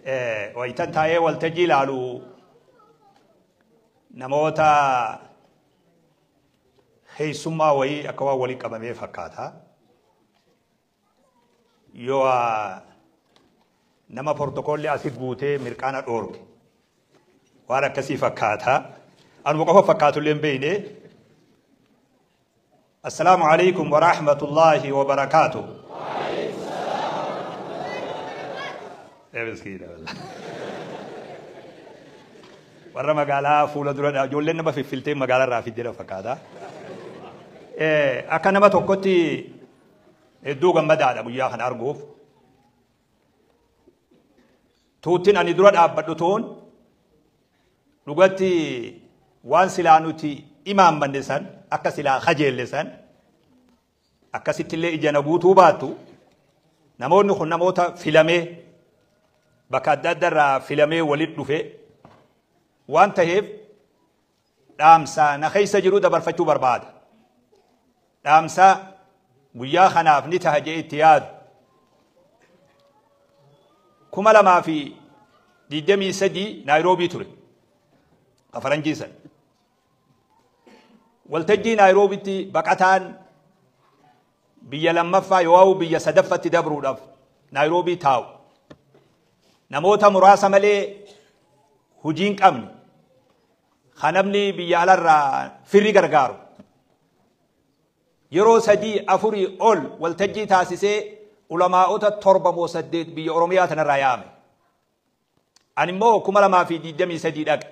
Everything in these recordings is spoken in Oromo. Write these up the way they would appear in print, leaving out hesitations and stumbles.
Wayitan taa'ee waltajjii ilaalu namoota keessummaa wayii akka waan walii qabamee fakkaata. Yoo nama portokoolli asi guutee mirqaana dhoorge waan akkasii fakkaata. Anuma qofa fakkaatullee hin beekne. Assalaamu alaikum wa rahmatullahi wa barakaatuh. Miskiina wallahi. Warra magaalaa fuula dura ijoolleen nama fiffiltee magaalaa irraa fiddee fakkaata. Akka nama tokkotti hedduu gammadaadha guyyaa kana arguuf. Tuuttiin ani dura dhaabbadhu tuun dhugatti waan silaa nuti imaammanne san akka silaa kajeelle san akkasittillee ija na guutuu baattu namoonni kun namoota filamee bakka adda adda irraa filamee walitti dhufe waan ta'eef dhaamsa na keessa jiru dabarfachuu barbaada. Dhaamsa guyyaa kanaaf ni taha jee itti yaadu. 2023 Naayiroobii ture. Faranjii san. Waltajjii Naayiroobitti baqataan biyya lammaffaa yoo biyya sadaffatti dabruudhaaf Naayiroobii taa'u. Namoota muraasa malee hojii hin qabne kan namni biyya alarraa firri gargaaru. Yeroo 3 4 ol waltajjii taasisee ulamaa'ota 7 moo 8 biyya Oromiyaa tanarraa yaame. Ani immoo 2023 dhaqe.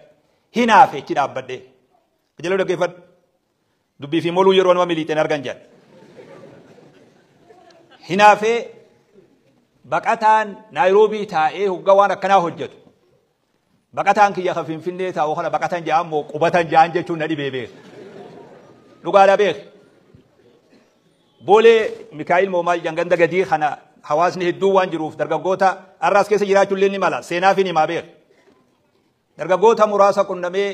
Hinaafe achi dhaabbadhee. Qajeeloo dhaggeeffadhu. Dubbii fi moluu yeroo nama miliixeen argan jedha. Hinaafee baqataan Naayiroobii taa'ee hoggaa waan akkanaa hojjetu. Baqataan kiyya kan Finfinnee taa'u kana baqatan ja'an moo qubatan ja'an jechuun na dhibee beeka. Dhugaadhaa beeka. Boolee Mikaa'il moo maal jedhan ganda gadii kana hawaasni hedduu waan jiruuf dargaggoota har'aas keessa jiraachuun illee ni mala. Seenaaf hin himaa beeka. Dargaggoota muraasa qunnamee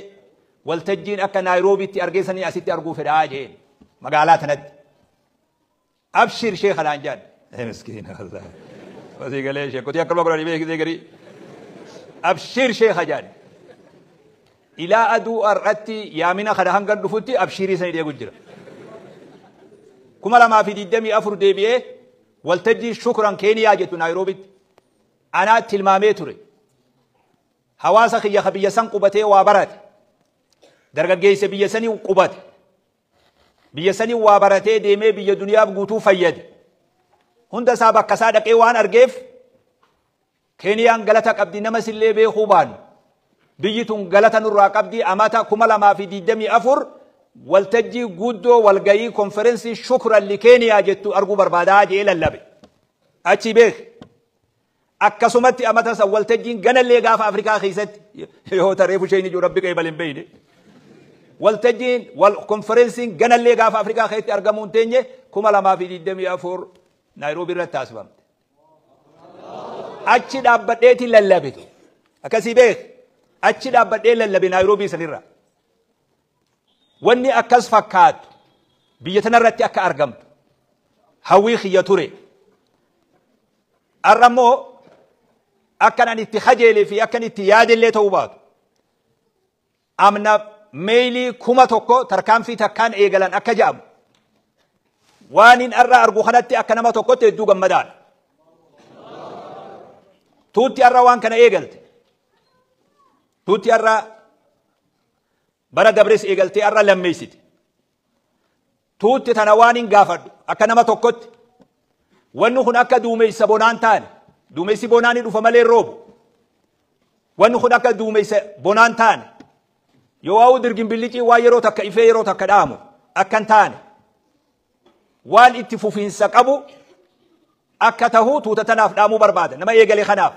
waltajjiin akka Naayiroobiitti argeessanii asitti arguu fedhaa jeen magaalaa tanatti. Abshir sheekha naan jedhan. Miskiina wallahi. Wasii galee sheekotii akkanuma godhanii beekisee garii. Abshir sheekha jedhan. Ilaa aduu har'atti yaamina kana hanga dhufutti abshirii sanii deegu jira. 2024 deebi'ee waltajjii shukran Keeniyaa jettu Naayiroobitti. Anaa tilmaamee ture. Hawaasa kiyya biyya san qubatee waa barate. Dargaggeessa biyya sanii qubate. Biyya sanii waa baratee deemee biyya duniyaaf guutuu fayyade. Hunda isaa bakka isaa dhaqee waan argeef Keeniyaan galata qabdi nama sillee beekuu baannu. Biyyi tun galata nurraa qabdi amata 2024 waltajjii guddoo walgayii konferensii shukran li Keeniyaa jettu arguu barbaadaa jee lallabe. Achi beek. Akkasumatti amata san waltajjiin ganallee gaafa Afrikaa keessatti yoo tareefu isheen ijoo rabbi qeebal hin beekne. Waltajjiin wal konferensiin ganallee gaafa Afrikaa keessatti argamuu hin teenye 2024 Naayiroobii irratti taasifamte. Achi dhaabbadheetiin lallabe. Akkasii beek. Achi dhaabbadhee lallabe Naayiroobii sanirra. Wanni akkas fakkaatu biyya tanarratti akka argamtu hawwii kiyya ture. Har'a immoo akkan ani itti kajeelee fi akkan itti yaadellee ta'uu baatu. Amna meeyilii 1000 tarkaanfii takkaan eegalan akka jedhamu. Waan hin har'a argu kanatti akka nama tokkotti hedduu gammadaadha. Tuutti har'a waan kana eegalte. Tuutti har'a bara dabres eegaltee har'a lammeessite. Tuutti tana waan hin gaafadhu akka nama tokkotti. Wanni kun akka duumessa bonaan taane. Duumessi bonaan ni dhufa malee roobu. Wanni kun akka duumessa bonaan taane. Yoo waa'u dirgimbillicii waa yeroo takka ifee yeroo takka dhaamu akka hin taane. Waan itti fufiinsa qabu akka tahu tuuta tanaaf dhaamuu barbaada. Nama eegale kanaaf.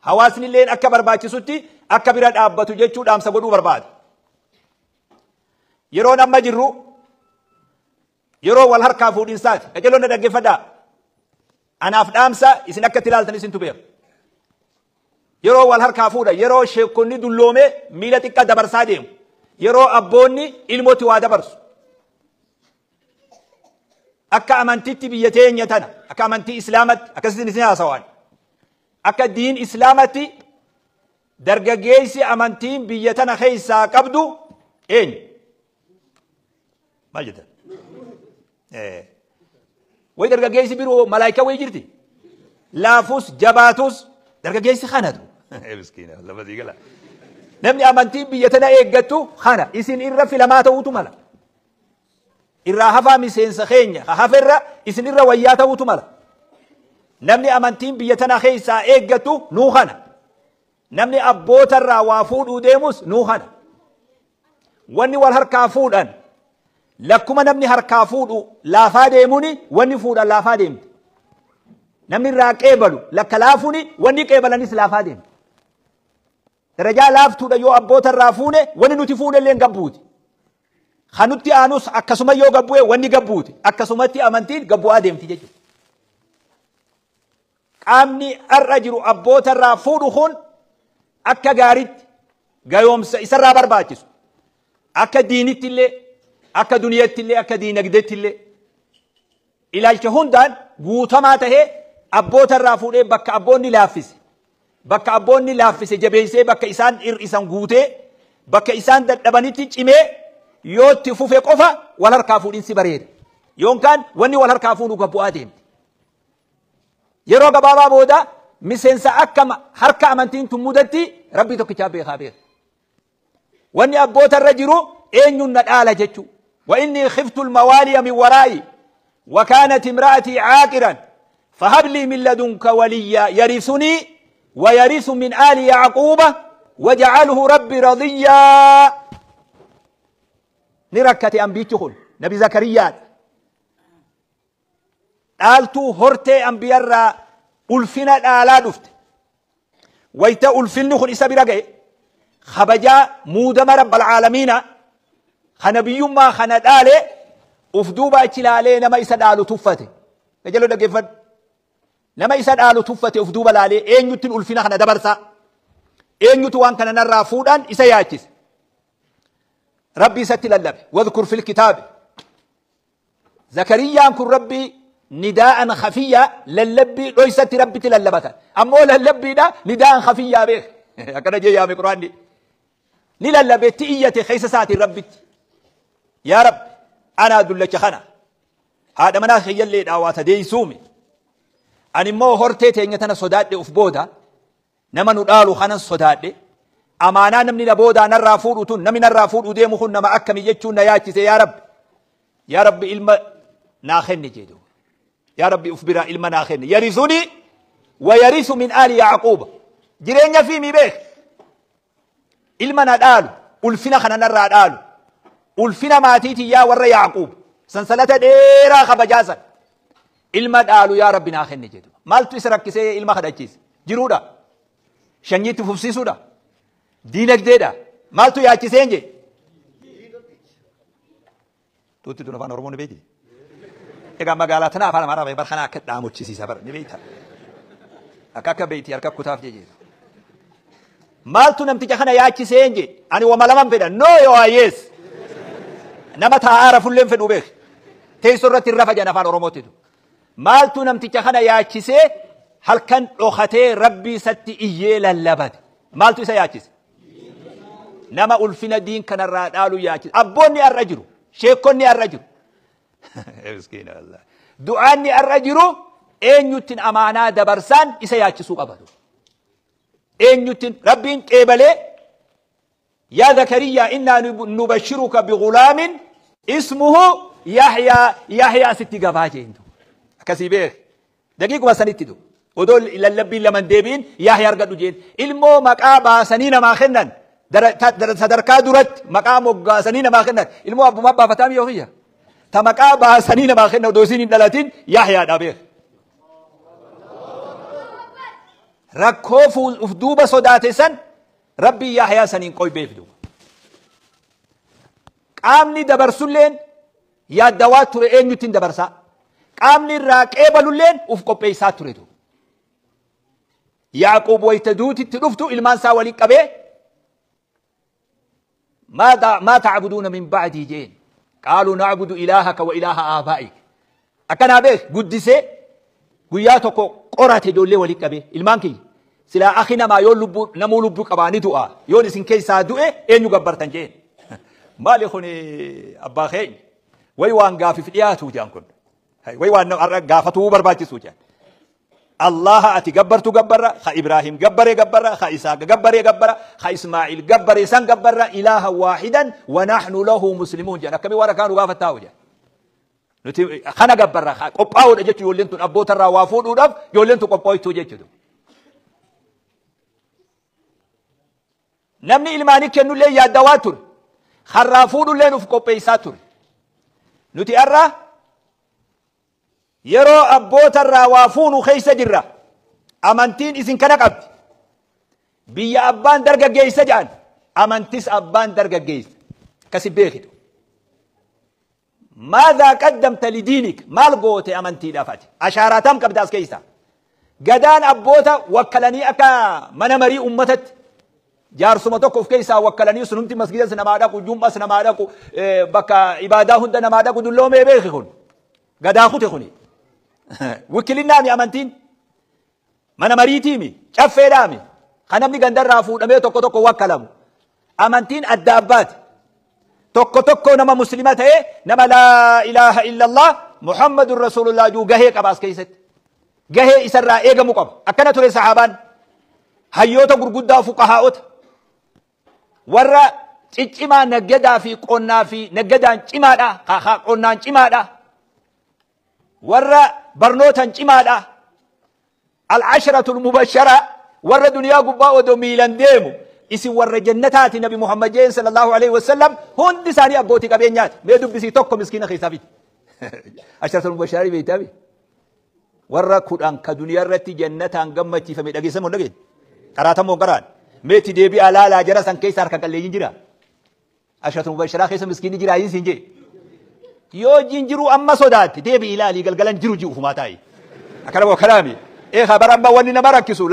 Hawaasni illeen akka barbaachisutti akka bira dhaabbatu jechuu dhaamsa godhuu barbaada. Yeroon amma jirru yeroo wal harkaa fuudhinsaati. Qajeelonni na dhaggeeffadhaa. Anaaf dhaamsa isin akka itti ilaaltan isintu beeka. Yeroo wal harkaa fuudha, yeroo sheekonni dulloomee miila xiqqaa dabarsaa deemu. Yeroo abboonni ilmootti waa dabarsu. Akka amantitti biyya teenya tana, akka amantii Islaamatti, akkasitti isin haasawaan. Akka diin Islaamatti Dargaggeessi amantiin biyya tana keessaa qabdu eenyu? Maal jettan? Way dargaggeessi biroo malaayika way jirti. Laafus jabaatus dargaggeessi kanatu. Miskiina lafa sii gala. Namni amantiin biyya tana eeggattu kana isin irra filamaa ta'uutu mala. Irraa hafaa miseensa keenya haferra isin irra wayyaa ta'uutu mala. Namni amantiin biyya tana keessaa eeggattu nuu kana. Namni abbootarraa waa fuudhuu deemus nuu kana. Wanni wal harkaa fuudhan lakkuma namni harkaa fuudhu laafaa deemuuni wanni fuudhan laafaa deemti. Namni irraa qeebalu lakka laafuuni wanni qeebalanis laafaa deemti. Darajaa laaftuudha yoo abbootarraa fuune wanni nuti fuune illee gabbuuti. Kanutti aanus akkasuma yoo gabbu'e wanni gabbuuti. Akkasumatti amantiin gabbu'aa deemti jechuudha. Qaamni har'a jiru abbootarraa fuudhu kun akka gaariitti gayoomsa isarraa barbaachisu. Akka diinitti illee, akka duniyatti illee, akka diinagdeetti illee ilaalcha hundaan guutamaa tahee abbootarraa fuudhee bakka abboonni laaffise. Bakka abboonni laaffise jabeessee bakka isaan hir'isan guutee bakka isaan dadhabanitti cimee yoo itti fufe qofa wal harkaa fuudhinsi bareeda. Yookaan wanni wal harkaa fuudhu gabbu'aa deemti. Yeroo gabaabaa booda miseensa akka harka amantiin tun mudatti rabbii tokkichaa beekaa beeka. Wanni abboota irra jiru eenyuun na dhaala jechuu. وإني خفت الموالي من ورائي وكانت امرأتي عاقرا فهب لي من لدنك وليا يرثني ويرث من آل يعقوب وجعله ربي رضيا. نركة أنبيتهن نبي زكريا dhaaltuu hortee ambiyarraa ulfina dhaalaa dhufte. Wayita ulfinni kun isa bira ga'e kabajaa muudama rabbal caalamiina kana biyyummaa kana dhaale uf duuba achi laalee nama isa dhaalu tuffate. Qajeeloo dhaggeeffadhu. Nama isa dhaalu tuffate uf duuba laalee eenyuttiin ulfina kana dabarsaa? Eenyutu waan kana narraa fuudhaan isa yaachise? Rabbi isatti lallabe. Wadhkur fil kitaabi. Zakariyyaan kun Rabbi nidaa'an khafiyyaa lallabbii dhoysatti Rabbitti lallabatan. Ammoo lallabbiidha nidaa'an khafiyyaa beek. Akkana jee yaame Quraanni. Ni lallabeetti iyyate keessa isaatiin Rabbitti. Yaa Rabbi anaa dullacha kana haadha manaa kiyyallee dhaawaa tadeessuumi. Ani immoo hortee teenya tana sodaadhe uf booda nama nu dhaalu kanan sodaadhe amaanaa namni na boodaa narraa fuudhu tun namni narraa fuudhu deemu kun nama akkami jechuun na yaachise yaa Rabbi. Yaa Rabbi ilma naa kenni jedhu. Yaa Rabbi uf biraa ilma naa kenni. Yarisuni wa yarisu min aali Yaaquuba. Jireenya fi mi beek. Ilma na dhaalu ulfina kana narraa dhaalu. Ulfina maatiitii yaa warra Yaaquub. Sansalata dheeraa kabajaasan. Ilma dhaalu yaa Rabbi naa kenni jedhu. Maaltu isa rakkisee ilma kadhachiise? Jiruudha. Shanyiitti fufsiisuudha. Diinagdeedha. Maaltu yaachiseen jee? Tuutti tun afaan Oromoo ni beekti. Egaa magaalaa tana afaan Amaaraa bar kana akka dhaamochisiisa bara ni beekta. Akka akka beekti harka kutaaf jee. Maaltu namticha kana yaachiseen jee? Ani wama laman fedha. No yoo yes. Nama taa'aa rafulleen fedhu beek. Teessoo irratti hin rafa jedhan afaan Oromootti. Maaltu namticha kana yaachisee halkan dhokatee rabbii isatti iyyee lallabate. Maaltu isa yaachise? Nama ulfina diin kanarraa dhaalu yaachise. Abboonni har'a jiru. Sheekonni har'a jiru. Miskiina Allah. Du'aanni har'a jiru eenyuttiin amaanaa dabarsaan isa yaachisuu qabatu. Eenyuttiin rabbiin qeebalee yaa Zakariyaa innaa nubashiruka bigulaamin ismuhu Yahyaa Yahyaa sitti gabaa jeentu. Akkasii beek. Daqiiquma sanitti du. Odoo lallabbiin laman deebiin Yahyaa argadhu jeen. Ilmoo maqaa baasanii namaa kennan. Sadarkaa duratti maqaa moggaasanii namaa kennan. Ilmoo abbumaa baafataa miyyoo kiyya. Ta maqaa baasanii namaa kennan odoo isiin hin dhalatin Yahyaadha beek. Rakkoo uf duuba sodaate san Rabbii Yahyaa saniin qoybeef duuba. Qaamni dabarsulleen yaaddawaa ture eenyuttiin dabarsaa. Qaamni irraa qeebalulleen uf qopheessaa ture duuba. Yaaquub wayita duutitti dhuftu ilmaan isaa waliin qabee ما تعبدون من بعدي جين قالوا نعبد إلهك وإله آبائك. أكنا بيك قدسي قياتك قرأت جولي ولي قبي ilmaan kiyya Silaa akhi namaa yoo lubbuu namuu lubbuu qabaani du'a. Yoon isin keessaa du'e eenyu gabbartan jeen. Maali kun abbaa keenya? Way waan gaafiif dhiyaatu jaan kun. Way waan har'a gaafatuu barbaachisu jaan. Allah ati gabbartu gabbarra, ka Ibrahim gabbare gabbarra, ka Isaaq gabbare gabbara, ka Ismaa'il gabbare san gabbarra, ilaaha waahidan wa nahnu lahu muslimuun jedhan. Akkamii warra kaanu gaafattaa'u jedhan. Nuti kana gabbarra qophaa'uudha jechuun ijoolleen tun abbootarraa waa fuudhuudhaaf ijoolleen tun qophaa'ittuu jechuudha. Namni ilmaanii kennullee yaaddawaa ture. Harraa fuudhullee nuuf qopheessaa ture. Nuti har'a yeroo abbootarraa waa fuunu keessa jirra. Amantiin isin kana qabdi. Biyya abbaan dargaggeessa jedhan. Amantis abbaan dargaggeessa. Akkasi beekitu. Maadhaa qaddamta lidiinik maal goote amantiidhaaf ati? Ashaaraa tam qabda as keessa. Gadaan abboota wakkalanii akka mana marii ummatatti jaarsuma tokko of keessaa wakkalanii sunumti masgidas namaa dhaqu, jum'as namaa dhaqu, bakka ibaadaa hunda namaa dhaqu dulloomee beeki kun. Gadaa kute kuni. Wikkilinnaami amantiin. Mana mariitiimi. Caffeedhaami. Kan namni gandarraa fuudhamee tokko tokko wakkalamu. Amantiin adda abbaati. Tokko tokko nama muslima ta'e nama laa ilaaha illallah Muhammadun Rasuulullah juu gahee qaba as keessatti. Gahee isarraa eegamu qaba. Akkana ture sahaabaan. Hayyoota gurguddaa fuqahaa'ota. Warra ciccimaa naggadaa fi qonnaa fi naggadaan cimaadha. Qonnaan cimaadha. Warra barnootaan cimaadha. Al-asharatul mubashara warra duniyaa gubbaa odoo miilan deemu. Isin warra jannataati Nabi Muhammad jeen sallallahu alaihi wasallam hundi isaanii abbootii qabeenyaati. Mee dubbisii tokko miskiina keessaa fidi. Asharatul mubasharii beektaami. Warra kudhan ka duniyaa irratti jannataan gammachiifame dhageessamoo dhageen? Qaraatamoo qaraan? Meetti deebi'aa laalaa jara san keessa harka qalleeyyiin jira. Asharatul mubasharaa keessa miskiinni jira ayin siin jee. Yoo jinjiru amma sodaatti deebi'i ilaalii galgalan jiru ji'u ufumaa taa'i. Akkana moo kanaami? Ee bara amma wanni nama rakkisu.